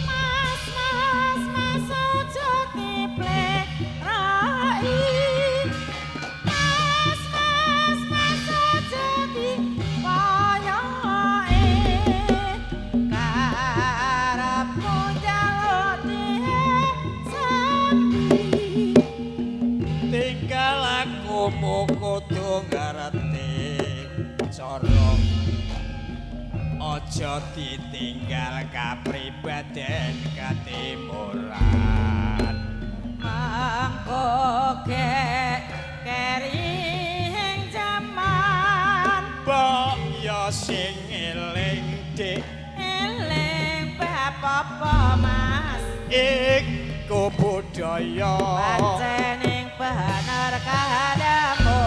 Mas mas mas aja diplerai. Mas mas mas aja dipayoke. Karepmu njaluk disambi. Tinggal lakumu kudu ngerti cara. Aja ditinggal kapribaden katimuran. Mangko keri ing jaman. Mbok ya sing eling dik, Eling bab apa Mas? Iku budaya. Pancen ing bener kadamu.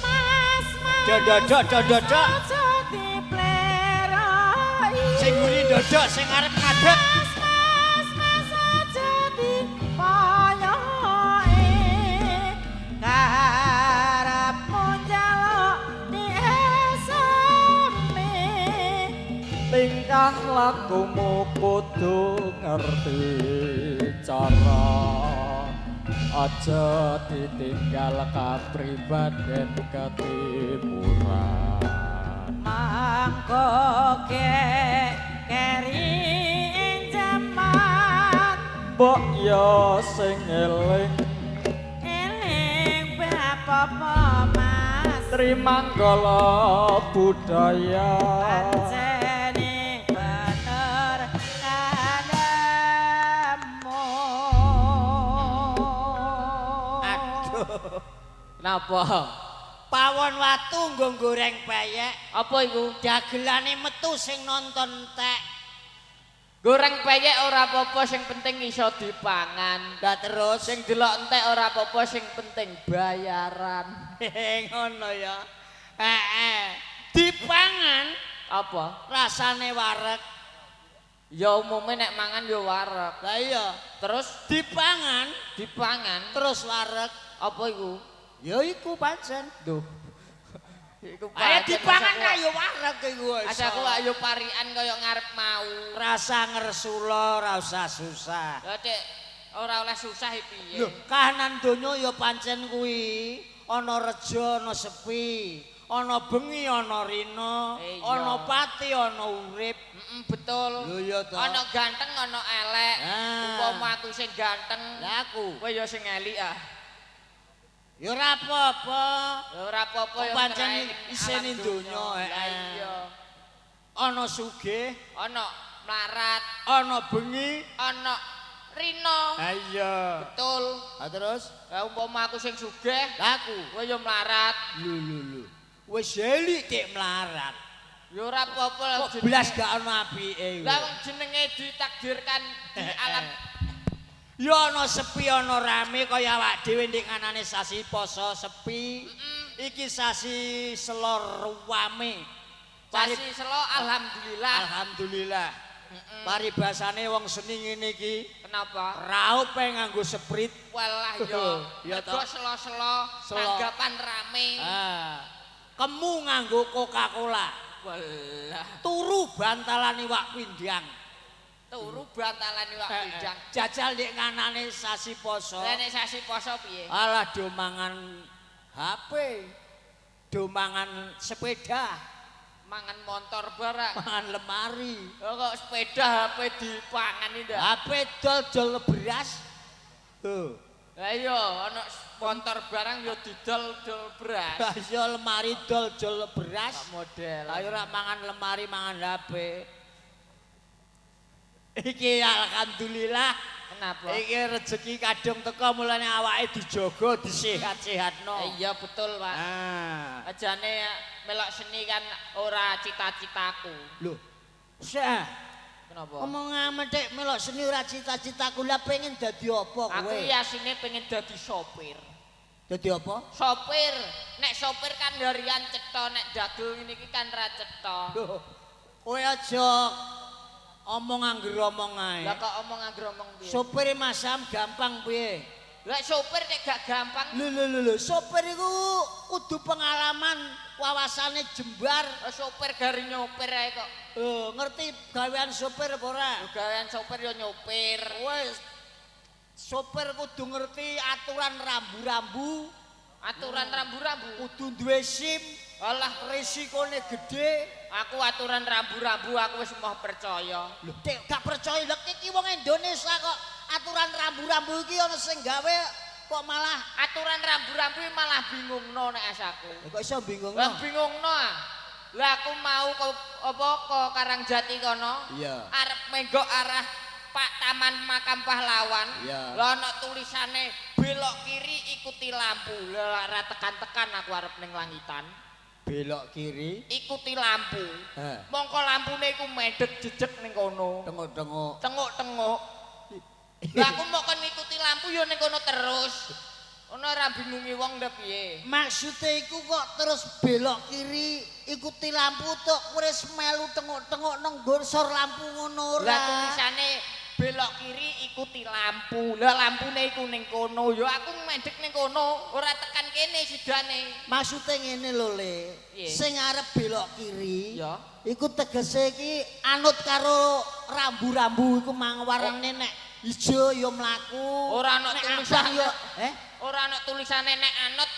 Mas mas Dodok dodok. Aja diplerai. Sing nguri dodok sing arep ngadeg. Mas mas mas aja dipayoke. Karepmu njaluk diesemi. Tingkah lakumu kudu ngerti cara. Aja ditinggal kapribaden ketimuran. Mangko keri ing jaman. Mbok ya sing eling, Eling bab apa Mas? Trimanggala budaya. Pancen ing bener kadamu. Aduh. Napa? Pawon watu nggo goreng peyek. Apa iku? Dagelane metu sing nonton tek. Goreng peyek ora apa-apa sing penting iso dipangan. Lah terus Sing delok entek ora apa-apa sing penting bayaran. ngono ya. Heeh. Dipangan Apa? rasane wareg. Ya umume nek mangan ya wareg. Lah iya, Terus dipangan dipangan terus wareg. apa iku? Ya iku pancen. Duh. Iku Ayo pancen dipangan masa ra ya wareg iku. Asa aku lak yo parian kaya ngarep mau. Rasa ngersula ora usah susah. Lah Dik, ora oleh susah iki piye? Lho, kahanan donya ya pancen kuwi. Ana reja, ana sepi, ana bengi, ana rina, Iya. ana pati, ana urip. Betul. Lho iya to. Ana ganteng, ana elek. Ah. Umpama aku sing ganteng, Lah aku kowe ya sing elik ah. ya ora apa-apa. Ya ora apa-apa ya Pancen ngerai isine alam donya, Lah heeh. iya. Ana sugih, Ana melarat, ana bengi. ana rina. Ha iya. Betul. Ha terus? Lah umpama aku sing sugih, Lah aku. kowe ya melarat. Lho lho lho. Wis elik dik melarat. Ya ora apa-apa lah Kok blas gak ana apike. Lah wong jenenge ditakdirkan di alam. Ya ana sepi ana rame kaya awak dhewe ndek nganane sasi poso sepi. Iki sasi selo ruwame. Sasi selo alhamdulillah. Alhamdulillah. Paribasane wong seni ngene iki Kenapa? raup ae nganggo sprit. Walah ya. Ya Mergo toh. selo-selo Selo. tanggapan rame. Ah. Kemu nganggo Coca-Cola. Walah. Turu bantalan iwak pindang. Turu bantalan iwak pindang. Jajal ndek nganane sasi poso. Lah nek sasi poso piye? Alah do mangan HP. Do mangan sepeda. Mangan motor barang. Mangan lemari. Lah kok sepeda HP dipangan iki ndak? HP dol-dol beras. Lho. Lah iya ana motor barang ya didol-dol beras. Lah iya lemari dol-dol beras. Kok model. Lah ora mangan lemari mangan HP. Iki alhamdulillah. Kenapa? Iki rezeki kadung teko mulane awake dijaga disehat-sehatno. Iya betul, Pak. Ah. Ajane melok seni kan ora cita-citaku. Lho. Sah. Kenapa? Omong ametik melok seni ora cita-citaku lah pengen dadi apa kowe? Aku yasine pengen dadi sopir. Dadi apa? Sopir. Nek sopir kan harian cetha, nek dagel ngene iki kan ra cetha. Lho. Kowe aja omong angger omong ae. Lah kok omong angger omong piye? Sopir Mas Sam gampang piye? Lah sopir nek gak gampang. Lho lho lho, sopir iku kudu pengalaman, wawasane jembar. Sopir gari nyopir ae kok. Ngerti gawean sopir apa ora? Gawean sopir ya nyopir. Wes sopir kudu ngerti aturan rambu-rambu. Aturan rambu-rambu. Kudu duwe SIM. Alah risikone gede. Aku aturan rambu-rambu aku wis moh percaya. Lho, Dek, gak percaya lho iki wong Indonesia kok aturan rambu-rambu iki ana sing gawe kok malah aturan rambu-rambu malah bingungno nek asaku. Lho kok iso bingungno? Lah bingungno ah. Lah aku mau ke apa ke Karangjati kono. Iya. Arep menggok arah Pak Taman Makam Pahlawan. Iya. Lah ana tulisane belok kiri ikuti lampu. Lah ora tekan-tekan aku arep ning langitan. Belok kiri ikuti lampu. Mongko lampune iku medhek jejeg ning kono. Tengok-tengok. Tengok-tengok. Lah aku mok kon ngikuti lampu ya ning kono terus. Ono ora bingungi wong ndak piye? Maksude iku kok terus belok kiri ikuti lampu tok wis melu tengok-tengok nang nggon sor lampu ngono ora. Lah tulisane belok kiri ikuti lampu. Lah lampune iku ning kono. Ya aku mendek ning kono, ora tekan kene sidane. Maksude ngene lho, Le. Sing arep belok kiri, ya iku tegese iki anut karo rambu-rambu iku mang warnane nek ijo ya mlaku. Ora ana tulisan ya. Ora ana tulisane nek anut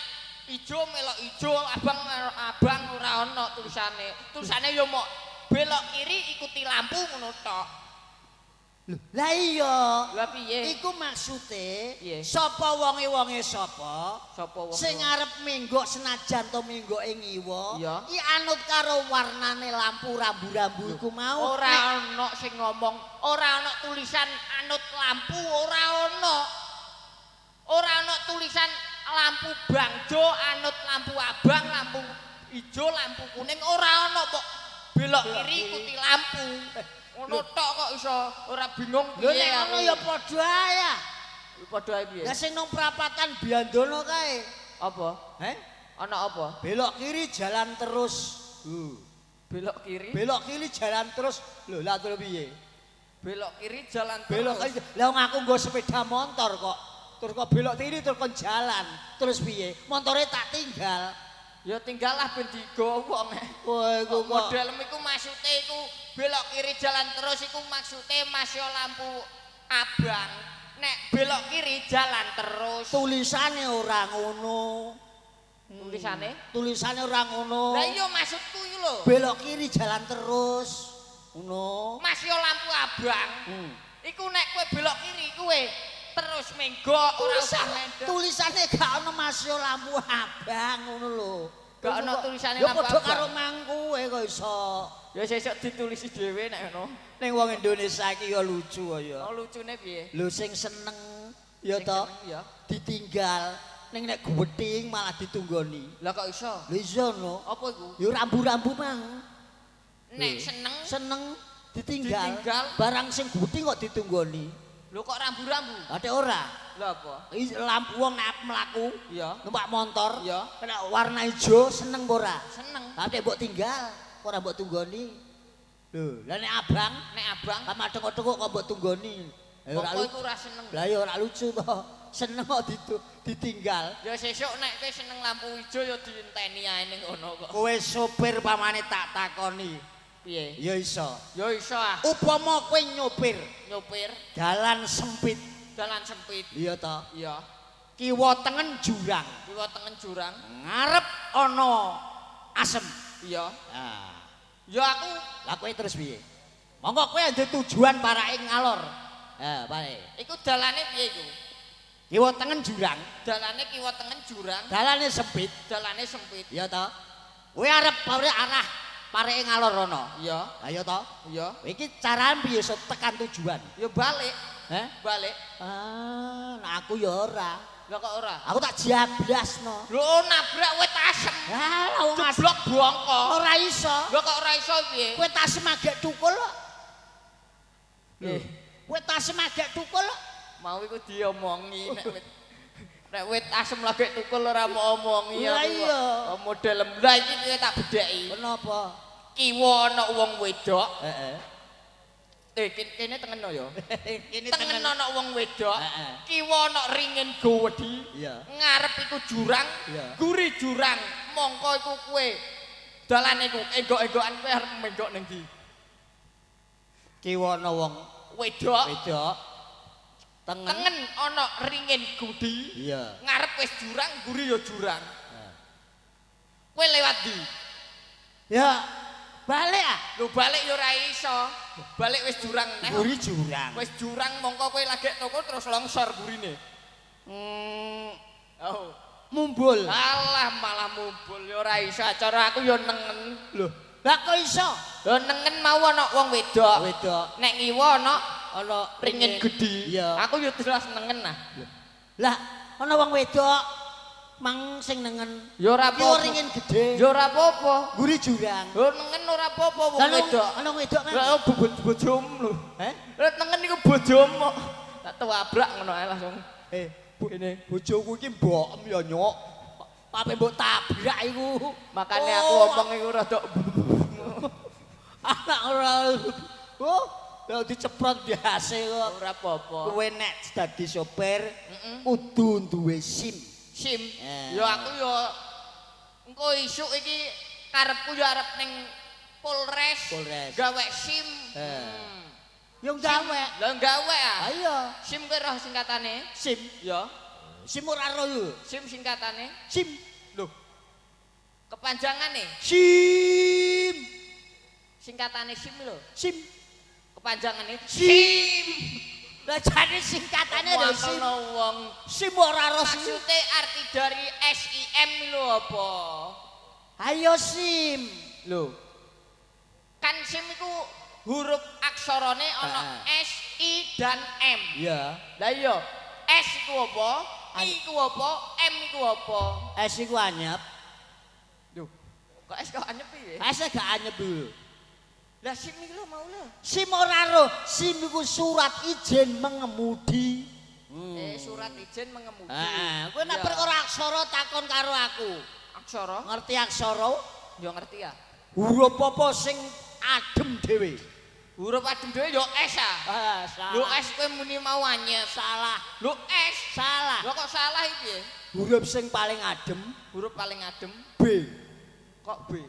ijo melok ijo, abang abang ora ana tulisane. Tulisane ya mok belok kiri ikuti lampu ngono tok. Lho, lah iya. Lah piye? Iku maksude sapa wonge-wonge sapa? Sapa wonge? Sing arep menggok senajan to menggoke ngiwa, iki anut karo warnane lampu rambu-rambu iku mau. Ora ana sing ngomong, ora ana tulisan anut lampu, ora ana. Ora ana tulisan lampu bangjo, anut lampu abang, lampu ijo, lampu kuning, ora ana kok belok kiri ikuti lampu. Ngono tok kok iso ora bingung piye. Lho Lho nek ngono ya padha ae ya. Padha ae piye? Lah sing nang prapatan Biandono kae. Apa? Heh? Ana apa? Belok kiri jalan terus. Belok kiri? Belok kiri jalan terus. Lho lah terus piye? Belok kiri jalan terus. Belok kiri. Lah wong aku nggo sepeda motor kok. Terus kok belok kiri terus kon jalan. Terus piye? Montore tak tinggal. Ya tinggallah ben digo wong. Wah iku kok modelem iku maksude iku belok kiri jalan terus iku maksude masya lampu abang. Nek belok kiri jalan terus. Tulisane ora ngono. Tulisane? Tulisane ora ngono. Lah iya maksudku iku lho. Belok kiri jalan terus. Ngono. Masya lampu abang. Iku nek kowe belok kiri kowe terus menggok ora usah mendek. Tulisane gak ono masya lampu abang ngono lho. Gak ono tulisane lampu abang. Ya padha karo mangku kowe kok iso. Ya sesuk ditulisi dhewe nek ngono. Ning wong Indonesia iki ya lucu ya. Oh lucune piye? Lho sing seneng ya to. Ditinggal ning nek gwething malah ditunggoni. Lah kok iso? Lho iso no. Apa iku? Ya rambu-rambu mang. Nek seneng seneng ditinggal. Barang sing gwething kok ditunggoni. Lho kok rambu-rambu? Ate ora. Lha apa? Lampu wong nek mlaku, iya, numpak motor, iya, kena warna ijo seneng apa ora? Seneng. Ate mbok tinggal, ora mbok tunggoni. Lho, lah nek abang, sama tengok-tengok kok mbok tunggoni. Ora lucu, ora seneng. Lah ya ora lucu to. Seneng kok ditinggal. Ya sesuk nek kowe seneng lampu ijo ya dienteni ae ning ngono kok. Kowe sopir pamane tak takoni. Piye? Ya iso. Ya iso ah. Upama kowe nyopir, nyopir dalan sempit. Dalan sempit. Iya to? Iya. Kiwa tengen jurang. Kiwa tengen jurang. Ngarep ana asem. Iya. Nah. Ya aku. Lah kowe terus piye? Monggo kowe ndek tujuan parake ngalor. Ha, pae. Iku dalane piye iku? Kiwa tengen jurang. Dalane kiwa tengen jurang. Dalane sempit. Dalane sempit. Iya to? Kowe arep arah pareke ngalor rono. Iya. Ayo to? Iya. Iki carane piye iso tekan tujuan? Ya balik. Heh? Balik. Ah, nah aku ya ora. Lah kok ora? Aku tak jablasno. Lho nabrak wit asem. Lah wong asem Jeblok bongko. ora iso. Lho kok ora iso piye? Wit asem agek tukul kok. Lho, Wit asem agek tukul kok. mau iku diomongi nek wit nek wit asem lagi tukul ora mau omongi Lah aku kok. iya. Oh, model lah iki piye tak bedheki. Kenapa? Kiwa ana wong wedok. Heeh. Kene tengen ya. Kene Tengen ana wong wedok. Heeh. Kiwa ana ringin gowedi. Iya. Ngarep iku jurang, Iya. guri jurang. Mongko iku kowe dalane iku enggok-enggokan kowe arep menggok ning ndi? Kiwa ana wong Wedok. wedok. Tengen. Tengen ana ringin gudi. Iya. Ngarep wis jurang, guri ya jurang. Kowe lewat ndi? Ya, balik ah. Lho balik ya ora iso. Balik wis jurang neh. Guri jurang. Wis jurang mongko kowe lagi toko terus longsor gurine. Oh. Mumbul. Alah malah mumbul ya ora iso. Cara aku ya nengen. Lho, lah kok iso? Lho nengen mau ana wong wedok. Wedok. Nek ngiwa ana Ana ringin gedhi. Iya. Aku ya jelas nengen ah. Lah, ana wong wedok mang sing nengen. Ya ora Ki apa-apa. ringin gedhe. Ya ora apa-apa. Guri jurang. Lho nengen ora apa-apa wong Lah wedok. ana wong wedok kan? Lah bojomu lho. Heh? Lah nengen niku bojomu kok. Tak tabrak ngono ae langsung. Kene bojoku iki mbokem ya nyok. Pape mbok tabrak iku. Makane aku omong iku rada Anak ora. Oh, ya diceprot biasa kok. ora apa-apa. Kowe nek dadi sopir kudu duwe SIM. SIM. Eh. Ya aku ya engko isuk iki karepku ya arep ning Polres. Polres. Gawe SIM. Eh. Yo gawe. Lah gawe ah. Ayo. SIM kowe roh singkatane? SIM. Ya. SIM ora ro yo. SIM singkatane? SIM. Lho. Kepanjangane? SIM. Singkatane SIM lho. SIM. Kepanjangane SIM. Lah jane singkatane lho SIM. Wong wong. SIM ora ro SIM. Maksude arti dari SIM lho apa? Ayo SIM. Lho. Kan SIM iku huruf aksarane ana Heeh. S, I dan M. Iya. Lah iya, S iku apa? I iku apa? M iku apa? S iku anyep. Lho, kok S kok anyep piye? S gak anyep lho. Lah SIM iki lho mau lho. SIM ora ro, SIM iku surat izin mengemudi. Surat izin mengemudi. Heeh, kowe nek Iya. perkara aksara takon karo aku. Aksara? Ngerti aksara? Ya ngerti ya. Huruf apa sing adem dhewe? Huruf adem dhewe ya S ah. Ah, salah. Lho S kowe muni mau anyep. Salah. Lho S. Salah. Lho kok salah iki piye? Huruf sing paling adem Huruf paling adem B. kok B?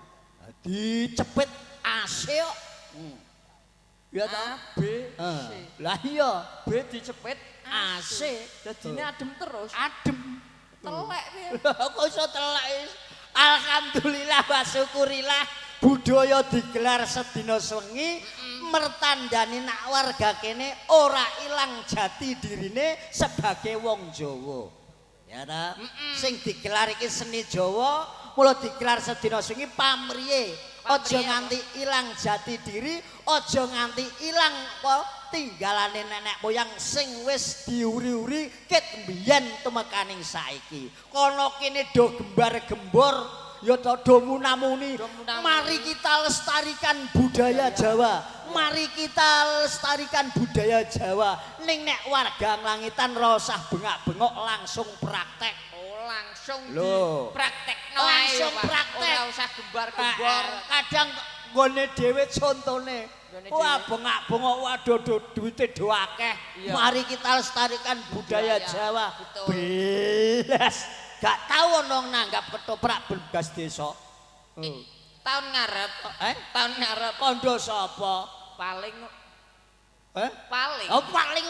Dicepit AC kok. Ya A ta? B C. Lah iya, B dicepit AC. Dadine adem terus. Adem. Telek piye? Kok iso telek? Alhamdulillah wa syukurillah budaya digelar sedina sewengi mertandani nak warga kene ora ilang jati dirine sebagai wong Jawa. Ya ta? Sing digelar iki seni Jawa, mula digelar sedina sewengi pamriye. Aja nganti ilang jati diri, aja nganti ilang apa tinggalane nenek moyang sing wis diuri-uri ket mbiyen tumekaning saiki. Kono kene do gembar-gembor, ya to do munamuni. Mari kita lestarikan budaya Jawa. Mari kita lestarikan budaya Jawa. Ning nek warga Nglangitan ora usah bengak-bengok langsung praktek. Oh, langsung Lho. dipraktekno ae, Langsung Pak. praktek. Ora usah gembar-gembor. Kadang nggone dhewe contone. Nggone Wah, dhewe. bengak-bengok waduh do duwite do akeh. Iya. Mari kita lestarikan budaya Budaya, Jawa. betul. Belas. Gak tau ono nanggap ketoprak bergas desa. Tahun ngarep, Eh? tahun ngarep Kondo sapa? paling Eh? paling. Oh paling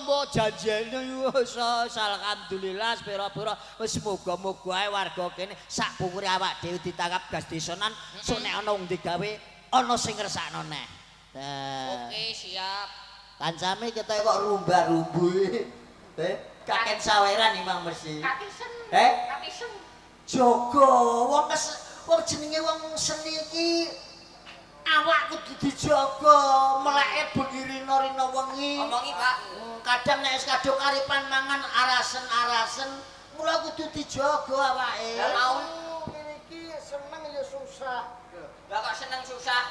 mbok janjene wis alhamdulillah pira-pira wis muga-muga ae warga kene sak pungkure awak dhewe ditangkap gas desanan sok nek ana wong digawe ana sing ngersakno neh. Nah, Oke, siap. kancame kita kok rumba-rumbu. Eh, kaken saweran imang mesti. Katisen. Eh? Katisen. Jaga wong wong jenenge wong seni iki awak kudu dijaga, meleke bengi rina-rina wengi. Omongi, Pak. Kadang nek wis kadung aripan mangan arasen-arasen, mula kudu dijaga awake. Lah mau Ngene iki seneng ya susah. Lah kok seneng susah?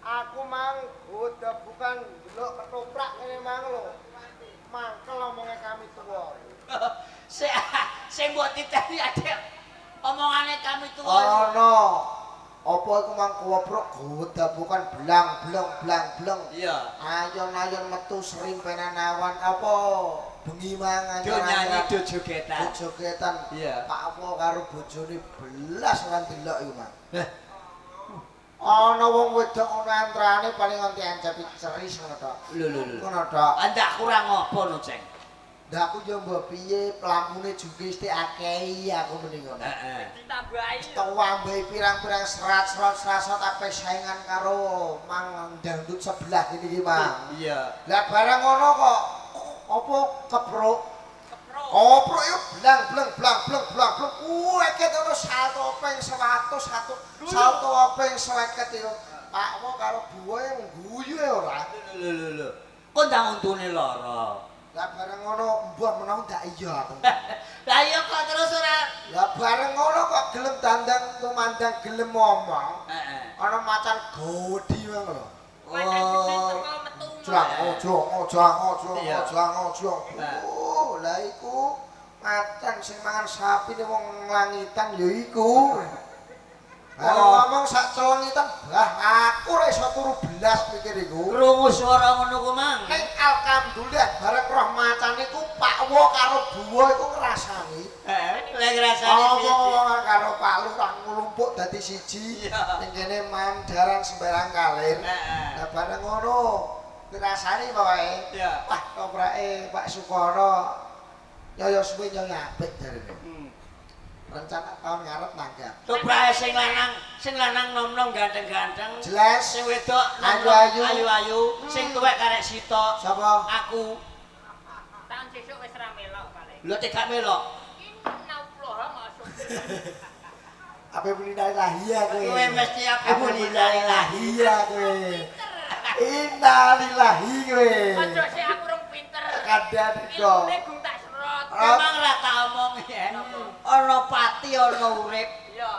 Aku mang bukan ndelok ketoprak ngene mang lho. Mangkel omonge kami tuwa. Sing sing mbok titeni adek omongane kami tuwa. Ana. Apa iku mang koprok godabukan blang blong blang blong. Iya. Ayon-ayon metu serimpenan awan apa bengi mangan. Do nyanyi do jogetan. Jogetan. Iya. Pak Wo karo bojone belas ora ndelok iku mang. Lah. Ana wong wedok ngono antrane paling nganti ancepi ceris ngono tok. Lho lho lho. Ngono tok. Andak kurang apa no, Ceng? Lah aku yo mbok piye lampune juga wis akehi aku mending ngono. Heeh. Ditambahi. Tambahi pirang-pirang serat-serat ape saingan karo mang dangdut sebelah kene iki, Mang. Iya. Lah barang ngono kok apa kepruk? Kepruk. Kepruk iku blang bleng blang bleng blang bleng. Kuweket ono salto ping 100 satu salto ping 50 iku. Pakmu karo buwe ngguyu ya ora. Lho lho lho. Kok ndang untune lara. Lah bareng ngono mbah menawa ndak iya aku. Lah iya kok terus ora. Lah bareng ngono kok gelem dandang tumandang gelem ngomong. Heeh. Ana macan gedhi mang lho. Macan gedhi teko metu. Jlang ojong ojang ojong Iya. ojang ojong. Nah. Oh, lah iku macan sing mangan sapine wong langitan ya iku. Bareng Oh. ngomong sak celengitan, bah aku ora iso turu belas mikir iku. Krungu swara ngono ku mang. Ning alhamdulillah bareng roh macan iku Pak Wo karo Buwo iku ngrasani. Heeh, lek ngrasani piye? Omong-omongan karo Pak Lurah nglumpuk dadi siji. Iya. Ning kene mandaran sembarang kalir. Heeh. Lah bareng ngono ngrasani pokoke. Iya. Wah, toprake Pak Sukono yoyo suwe yoyo apik jarene. Rencana tahun ngarep nanggap. Toprake sing lanang nom-nom ganteng-ganteng. Jelas. Sing wedok nom-nom Ayu-ayu. ayu-ayu, sing tuwek karek sitok. Sapa? Aku. Tahun sesuk wis ra melok paling. Lho tegak melok. Iki 60 masuk. Ape muni innalillahi kowe. Kowe mesti ape muni innalillahi. Iya kowe. Innalillahi kowe. Ojo sik aku rong pinter. Kandhane kok. Ilmune gung tak serot. Memang ra tak omong ya. Ana pati ana urip. Iya.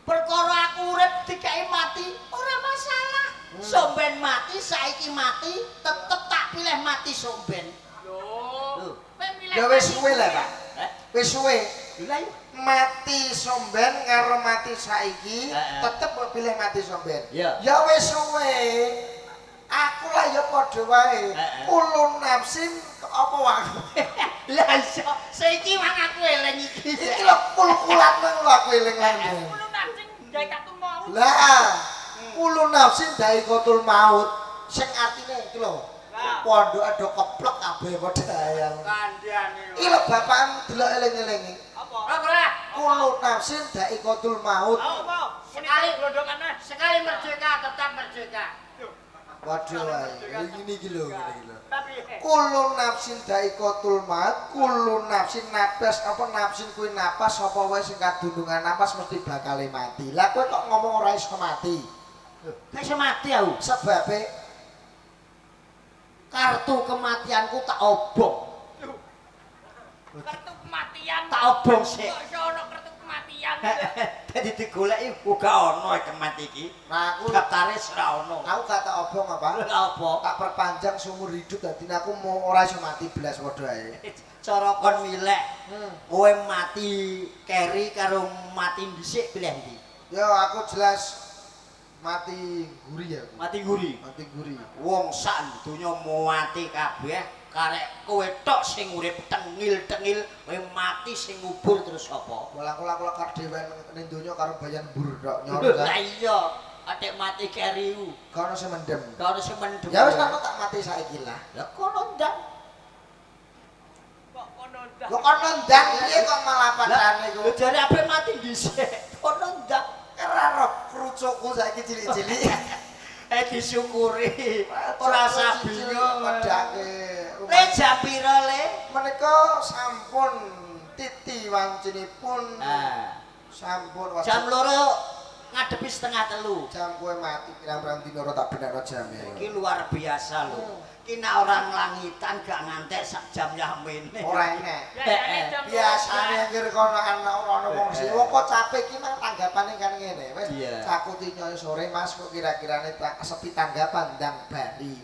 Perkara aku urip dikai mati ora masalah. Somben mati saiki mati tetep tak pilih mati somben. Lho. Lho. Kowe milih. Ya wis suwe lah, Pak. Eh? Wis suwe. Lha iya. Mati somben karo mati saiki Heeh. tetep mbok pilih mati somben. Iya. Ya wis suwe. Aku lah ya padha wae. Heeh. Kulun nafsin apa wae. Lah iso saiki wong aku eling iki. Iki lho kul-kulan nang lho aku eling lho. Kulo nafsin gawe kartu mau. Lah, kulun nafsin daikotul maut. Sing artine iki lho. Pondok do keplek kabeh padha ayam. Kandhane. Iki lho bapakem delok eling-elingi. Apa? Ora. Kulun nafsin daikotul maut. Apa? Sekali glondongan nah. Sekali merdeka tetap merdeka. Waduh wae. Ngene iki lho, ngene iki lho. Tapi Kullu nafsin daikotul maut, kullu nafsin nafas apa nafsin kuwi napas apa wae sing kadundungan napas mesti bakal mati. Lah kowe kok ngomong ora iso mati? Gak iso mati aku. Sebabe Kartu kematianku tak obong. kartu kematian. Tak obong sik. Kok iso ono kartu kematian? Dadi digoleki uga ono kemati iki. nah aku Daftare ora ono. aku gak tak obong apa? Lah apa? Tak perpanjang seumur hidup dadi aku mau ora iso mati blas padha ae. Cara kon milih, kowe mati keri karo mati dhisik pilih ndi? Ya aku jelas mati guri ya. Mati guri. Mati guri. Wong sak donya mati kabeh, karek kowe tok sing urip tengil-tengil, kowe mati sing ngubur terus sapa? Walah aku lak karo dhewean ning donya karo bayan mbur tok nyoro. Lah iya, atik mati keri ku. Gak ono sing mendem. Gak ono sing mendem. Ya wis aku tak mati saiki lah. Lah kono ndak. Kok kono ndak? Lho kono ndang piye kok malah padane iku? Lho jare ape mati dhisik. Kono ndak. Ora roh Krucukku saiki cilik-cilik. Disyukuri. Ora usah bingung. Medhake. Le jam pira le? Menika sampun titi wancinipun. Sampun jam 2 ngadepi 2:30. Jam kowe mati pirang-pirang dina ora tak benakno jame. Iki luar biasa lho. Ki nek ora nglangitan gak ngantek sak jam yahmene. Ora enek. Biasane anggere kono ana ora ana wong sing wong kok capek iki mang tanggapane kan ngene. Wis cakuti nyoe sore Mas kok kira-kirane tak sepi tanggapan ndang bali.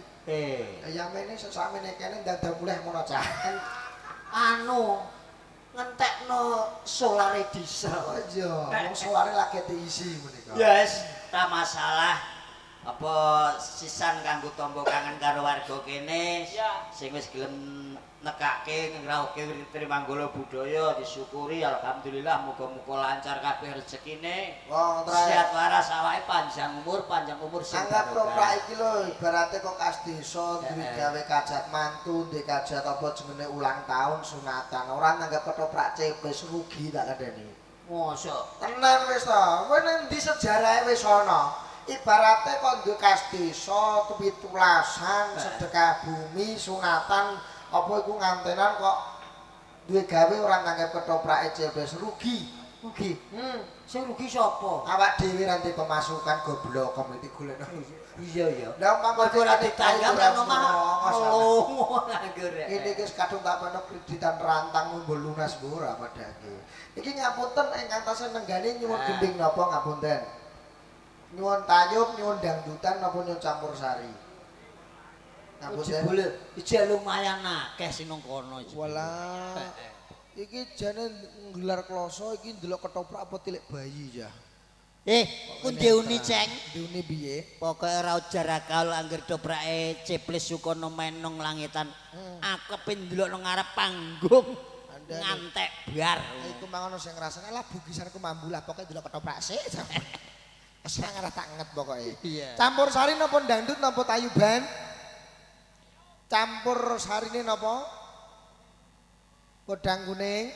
Ya mene sesamene kene ndang mulih ngono cah. Anu ngentekno solare diesel. Oh iya, wong solare lagi diisi menika. Yes, ta masalah apa sisan kanggo tombo kangen karo warga kene sing wis gelem nekake ngrauke Trimanggala budaya disyukuri alhamdulillah muga-muga lancar kabeh rezekine. Wong sehat waras awake panjang umur sing anggap toprak iki lho ibarate kok kas desa duwe gawe kajat mantu, duwe kajat apa jenenge ulang tahun sunatan. Ora nanggap ketoprak cepes rugi tak kandhani. Mosok tenan wis ta. Kowe nang ndi sejarahe wis ana. Ibarate kok duwe kas desa pitulasan sedekah bumi sunatan apa iku ngantenan kok duwe gawe ora nanggap ketoprake cepes rugi. Rugi. Sing rugi sapa? Awak dhewe ranti pemasukan goblok komiti golekno. Iya ya. Lah umpama ora ditanggap nang omah. Nganggur. Ini iki kadung tak peno kreditan rantang ngumbul lunas ora padake. Iki ngapunten ingkang tasih nenggani nyuwun gending napa ngapunten. Nyuwun tayub, nyuwun dangdutan napa nyuwun campur sari. Ngapunten. Jebule ijek lumayan akeh sing nang kono. Walah. Iki jane nggelar kloso iki ndelok ketoprak apa tilik bayi ya. Ku diuni ceng. Diuni piye? Pokoke ora ujar akal angger toprake Ceplis Sukono menong langitan. Aku kepen ndelok nang ngarep panggung ngantek bar. Iku mangono sing ngrasane lah bugisanku mambu lah pokoke ndelok ketoprak sik. Wis ora ngarah tak nget pokoke. Campur sari napa dangdut napa tayuban? Campur sarine napa? Podang kuning.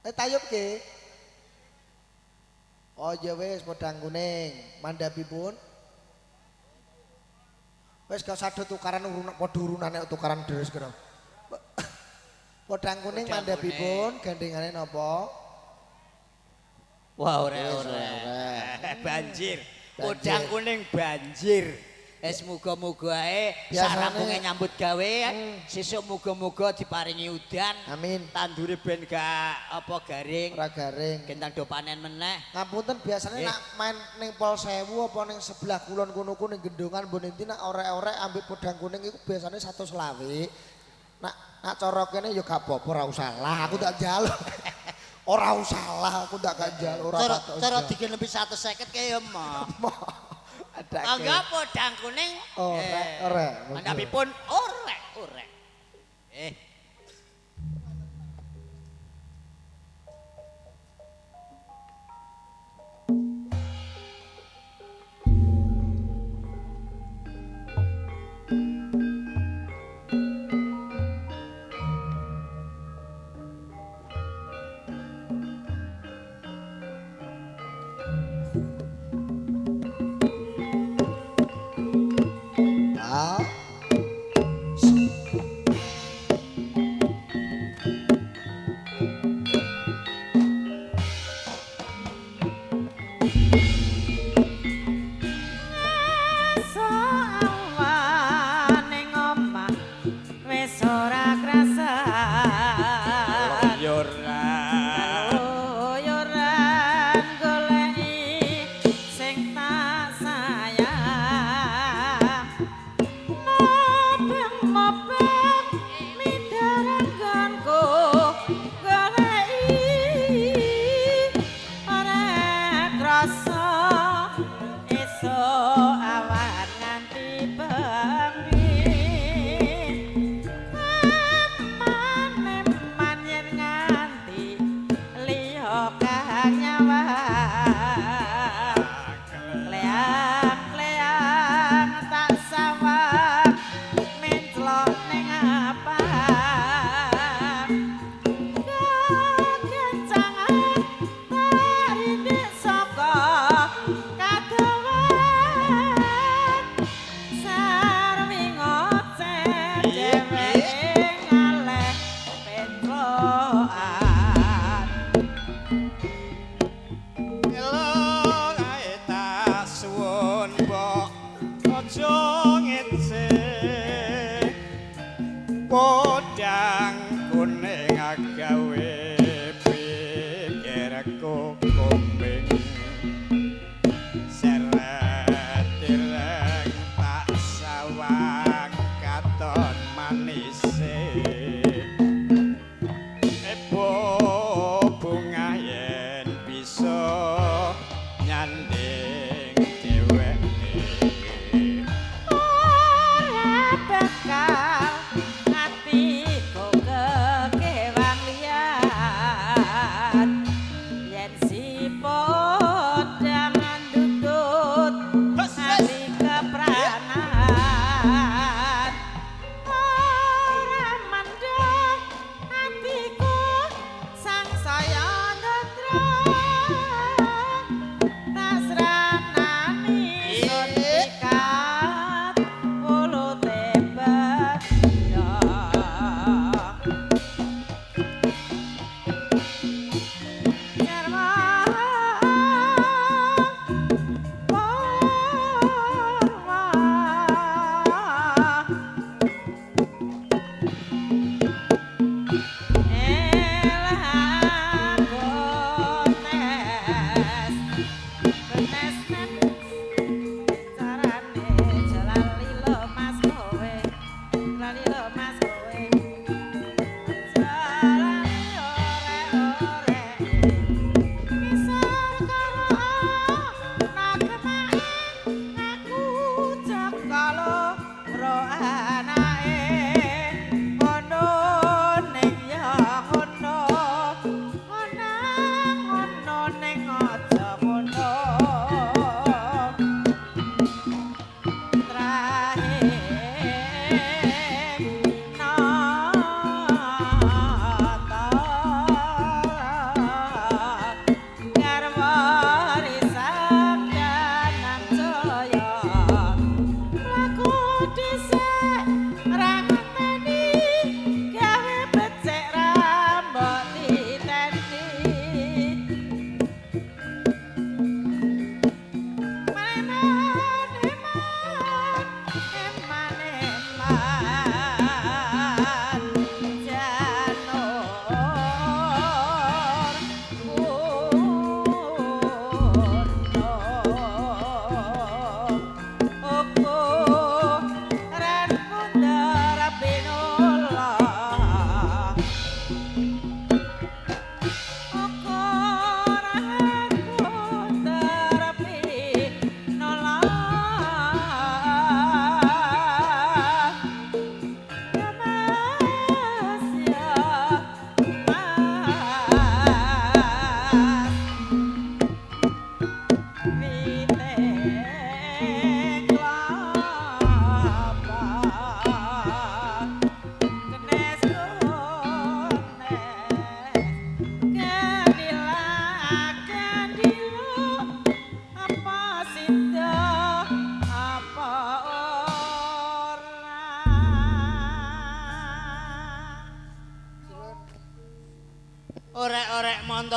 Tayub ke? Oh ya wis podang kuning. Mandhapipun. Wis gak usah do tukaran urun padha urunane tukaran deres kira. Podang kuning mandhapipun gandengane napa? Wah ora ora. Banjir. Podang kuning banjir. Wis muga-muga ae sarampunge nyambut gawe sesuk muga-muga diparingi udan. Amin. Tandure ben gak apa garing. Ora garing. Kentang do panen meneh. Ngapunten biasane nak main ning Pol Sewu apa ning sebelah kulon kono ku ning gendongan mbon endi nak orek-orek ambek podang kuning iku biasane 125. Nak nak cara kene ya gak apa-apa ora usah lah aku tak njaluk. Ora usah lah aku tak gak njaluk ora patok. Cara diken lebih 150 kae ya moh. Angga podang kuning orek orek. Mandhapipun orek orek.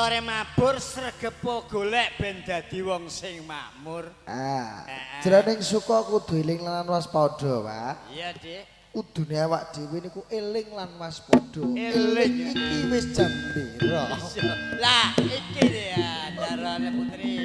Lore mabur sregepo golek ben dadi wong sing makmur. Ah. Jroning suka kudu eling lan waspada, Pak. Iya, Dik. Kudune awak dhewe niku eling lan waspada. Eling iki wis jam pira? Lah, iki ya darane putri.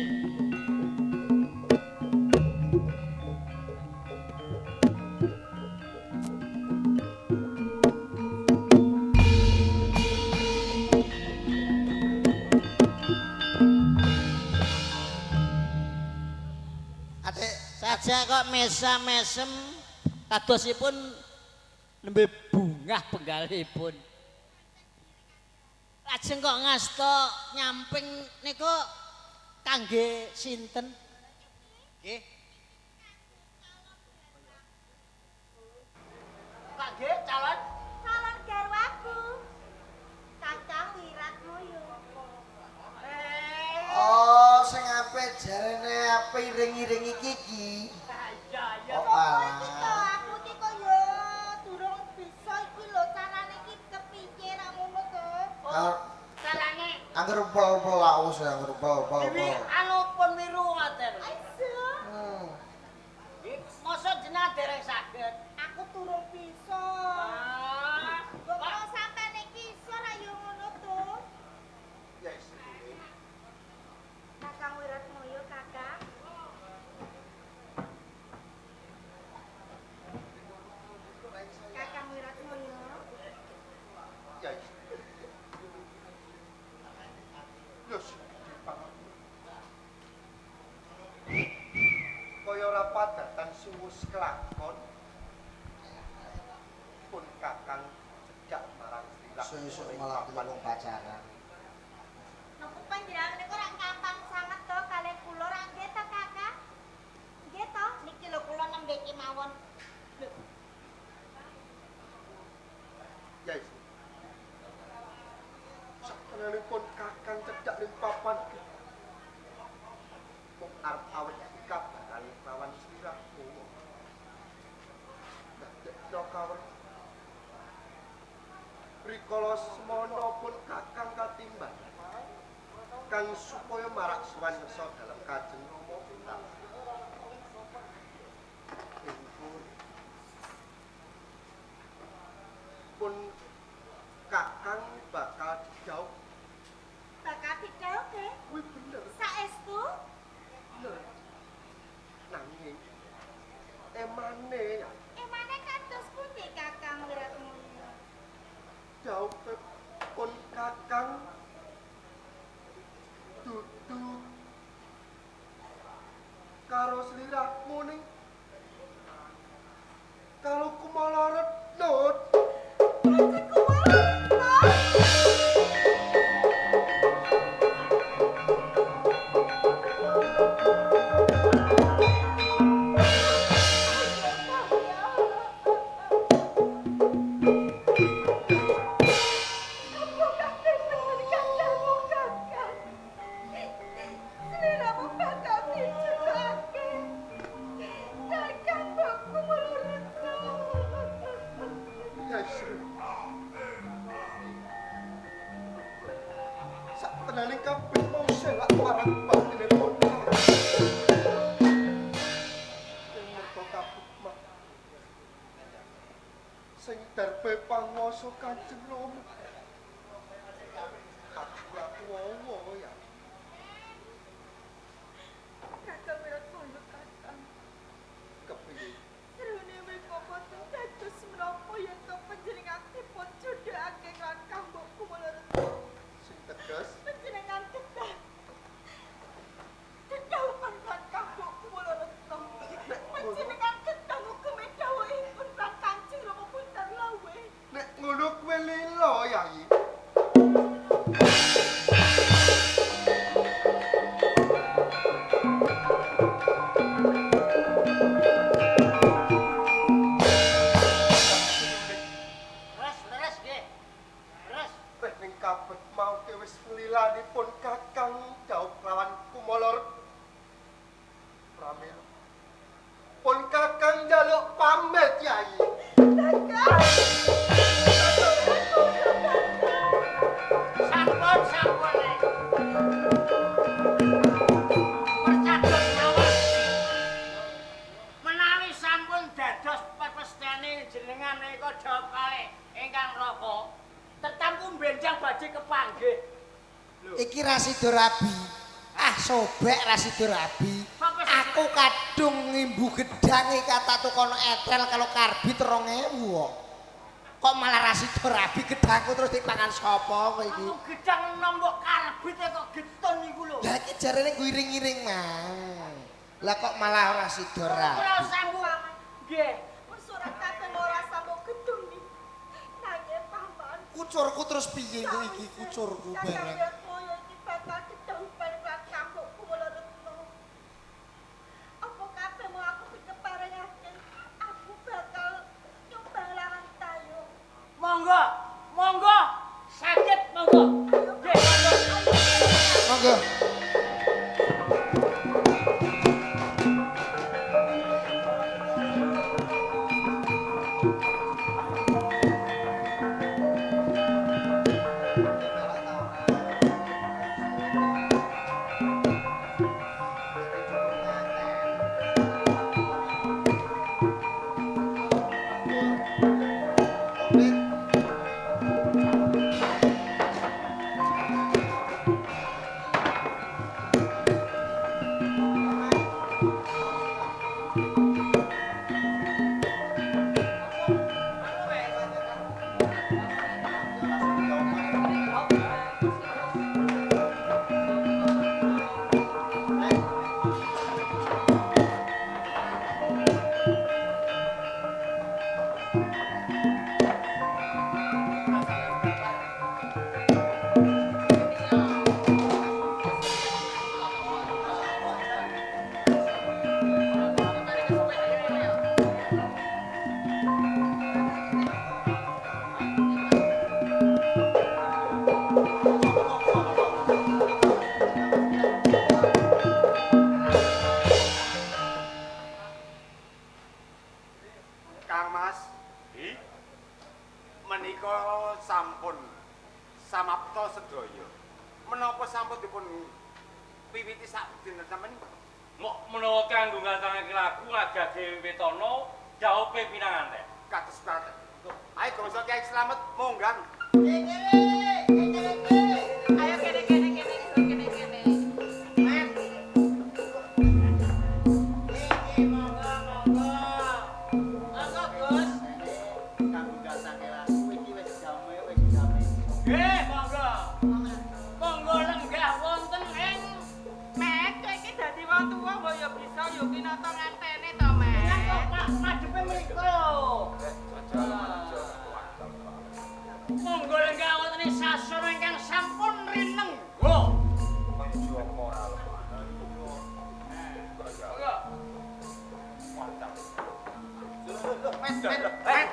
Adik, saja kok mesam-mesem kadosipun nembe bungah penggalipun. Lajeng kok ngasta nyamping niku kangge sinten? Nggih. Kangge calon calon garwaku. Kakang Wiratmoyo. Oh, sing apik jarene ape iring-iring iki iki. Iya, iya. Oh, Iki to alah. aku iki kok ya durung bisa iki lho carane iki kepiye ra ngono to. Carane Angger pel-pel aku sing angger pel-pel. iki anu pun wiru ngoten. Aiso, Mosok jenengan dereng saged. aku durung bisa. Ah, Kok sampean iki iso ra ya ngono to? Yes. Kakang Wiratmoyo, Kakang. Kakang Wiratmoyo. Kaya ora padatan suwus kelakon pun kakang cedhak marang slirah Sesuk malah wong pacaran. Nopo panjenengan niku ora gampang sanget to kalih kula ra nggih to, Kakang? Nggih to, niki lho kula nembe kemawon. Lho, Ya iso. Saktenanipun kakang cedhak ning papan mung arep awet kabaran lawan slirahmu. Dadekno kawruh. Rikala semana pun kakang katimbang kang supaya marak sowan ngersa dalem Kanjeng Rama Pintar. Pun kakang bakal dijauh. Bakal didhawuhke. Kuwi bener. Saestu? Bener. Nanging emane ya Emane kados pundi Kakang Wiratmoyo? jauh pun kakang dudu karo slirahmu ning kalau kumala retnut. Saktenane kabeh mau selak marang batine pun. Ing merga kabukma sing darbe panguwasa Kanjeng Rama. Aku wawa ya. Kakang Wiratmoyo, Kakang. Kepiye? Serune weka boten dados menapa yen to panjenengan dipun jodhokake lan kanggo kula retno. Sing teges Panjenengan kedah dedhawuhan lan kanggo kula retno. Panjenengan kedah ngugemi dhawuhipun lan Kanjeng Rama Puntar Lawe. Nek ngono kuwi lilo Yai. Leres, leres nggih. Leres. Reh ning kabeh mau wis nglilanipun kakang jauh lawan kumolor. Pramila pun kakang njaluk pamit Yai. Sampun, sampun. sida rabi. Ah sobek ra sida rabi. Aku kadung ngimbu gedang iki kata tukono etrel kalau karbit 2000 kok. Kok malah ra sida rabi gedangku terus dipangan sapa kowe iki? Aku gedang enom kok karbit kok getun iku lho. Lah iki jarene ngiring-ngiring mang. Lah kok malah ora sida rabi. Ora sanggup. Nggih. Wis ora kabeh ora sambung gedung iki. Nanging paman. Kucurku terus piye kok iki kucurku barang. Kaya iki bakal gedung barang kampung kula retno. Apa kabeh mau aku dikeparengake, aku bakal nyoba lawan tayo. Monggo, monggo. Saged monggo. Nggih, monggo. Monggo. Kang Mas, menika sampun samapta sedaya. Menapa sampun dipun wiwiti sak dinten sampeyan? Mok menawa kanggo ngatangake lagu ngagage wiwitana jaupe pinanganten. Kados banget. Ayo gongso Kyai Slamet monggang. Ayo kene kene kene kene kene. Nggih, monggo, monggo. Monggo, Gus. Kanggo ngatangake lagu iki wis jame, wis jame. Nggih, monggo. Monggo lenggah wonten ing Mek, kowe iki dadi wong tuwa mbok ya bisa yo kinata ngantene to, Mek. Kok Pak madhepe mriku lho. Monggo lenggah wonten ing sasana ingkang sampun rinengga. Monggo. Mek,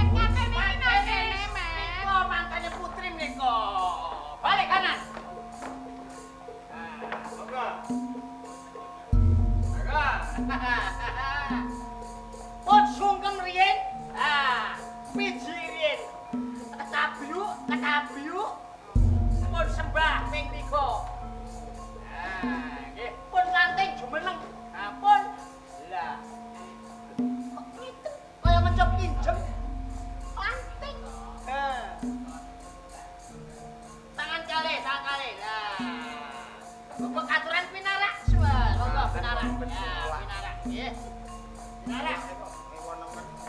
ngantene iki nang kene, Mek. Menika mantane putri menika. Balik kanan. Nah, monggo. Monggo. Pun sungkem riyin. Ah, piji riyin. Ketabyuk, ketabyuk. Pun sembah ping 3. Ah, nggih. Pun lanting jumeneng. Ah, pun. Lah. Kok ngiten kaya ngencop injem. Lanting. Eh. Tangan kalih, tangan kalih. Lah. Bapak katuran pinarak, suwun. Monggo pinarak. Ya, pinarak. Nggih. Pinarak.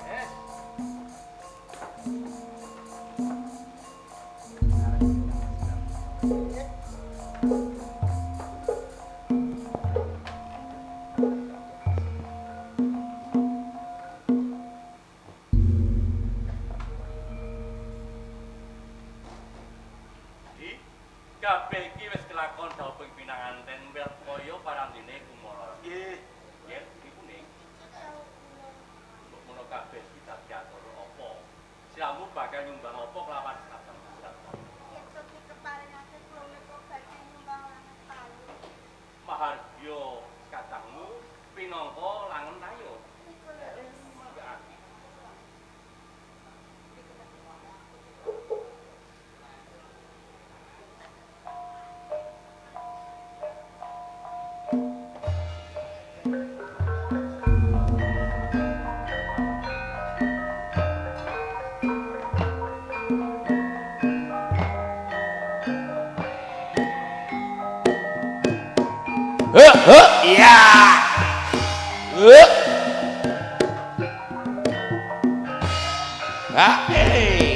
Eh. Kabeh iki wis kelakon dhawuhing pinanganten kaya parandene kumara. Nggih. Nggih, iku ning. Ha eh.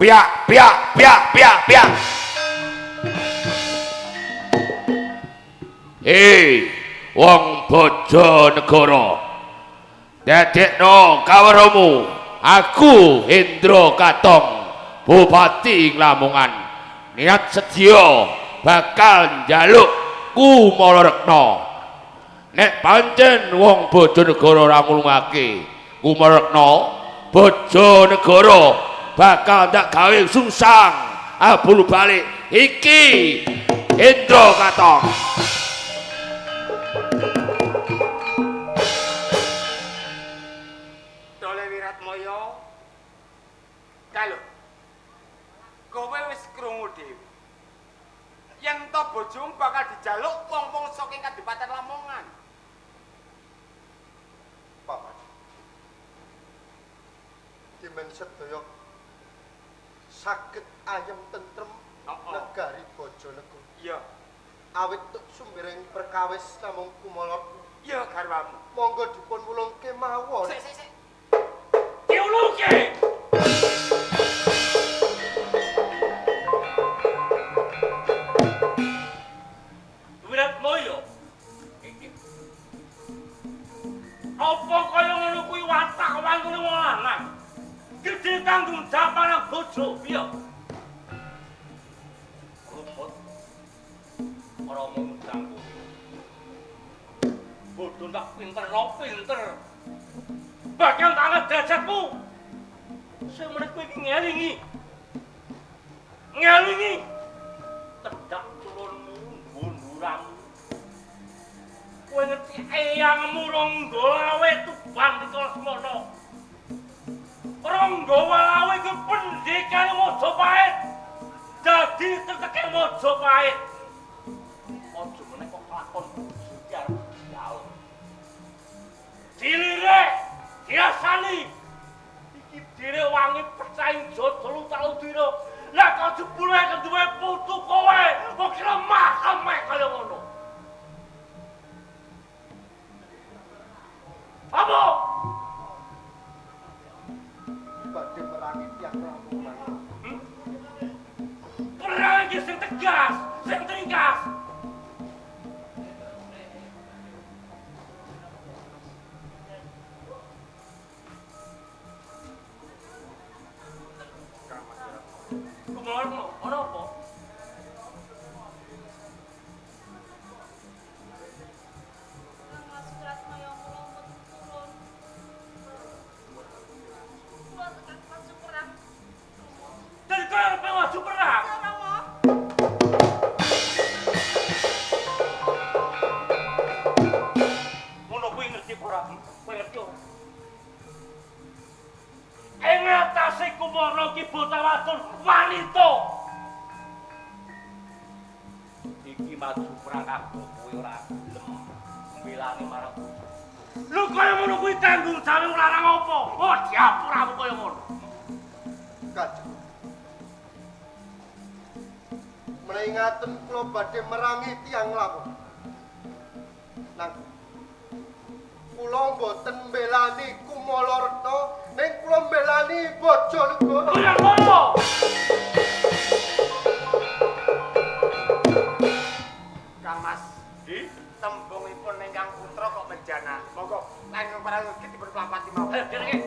Piak, piak, piak, piak, piak. Hei, wong Bojonegoro, dadekno kawruhmu. Aku Hendro Katong, Bupati Lamongan, niat sedya bakal njaluk Kumala Rekna. Nek pancen wong Bojonegoro ora ngulungake Kumala Rekna, Bojonegoro bakal tak gawe sungsang abul balik. Iki Hendro Katong. Dole Wiratmoyo, kalau kowe wis krungu dhewe yen to bojomu bakal dijaluk wong-wong saking Kadipaten Lamongan. Paman, timen sedaya saged ayem tentrem negari Bojonegoro. Iya. Awit tuk sumbering perkawis namung Kumala. Iya garwamu. Monggo dipun wulungke mawon. Sik sik sik. Diwulungke. Wiratmoyo. Apa kaya ngono kuwi watak wangune wong lanang? Gedhe tanggung jawab marang bojo, piye? Luput. Ora omong ngundang kowe. Bodho tak pinter, no pinter. Bagian tangan derajatmu. Sing meneh kowe iki ngelingi. Ngelingi. Tedak turunmu, ngunduramu. Kowe ngerti eyangmu Rangga Lawe Tuban dikala semono. Rangga Lawe iku pendekane Majapahit. Dadi teteke Majapahit. Aja meneh kok kelakon bojo iki arep dijaluk. Dilirek, dirasani. Iki dhewe wangi percaya jodol utawa. Lah kok jebule keduwe putu kowe, kok lemah lemeh kaya ngono. Apa? Badhe merangi tiyang Lamongan. Perang iki sing tegas, sing teringkas. Kumala ana apa? Mas Wiratmoyo kula mboten purun. Kula tekan maju perang. Dadi kowe arep maju perang? Rama. Ngono kuwi ngerti ora? Kowe ngerti ora? Ing atase Kumara ki bocah wadon wanita. Iki maju perang aku kowe ora gelem mbelani marang bojo. Lho kaya ngono kuwi tanggung jawab larang apa? Oh diapuramu kaya ngono. Kanjeng. Menawi ngaten kula badhe merangi tiyang lawuh. Nang kula mboten mbelani Kumala Retna, ning kula mbelani Bojonegoro. Bojonegoro. Kang Mas, tembungipun ingkang putra kok menjana. Monggo langkung prayogi dipun plampati mawon. Ayo direke.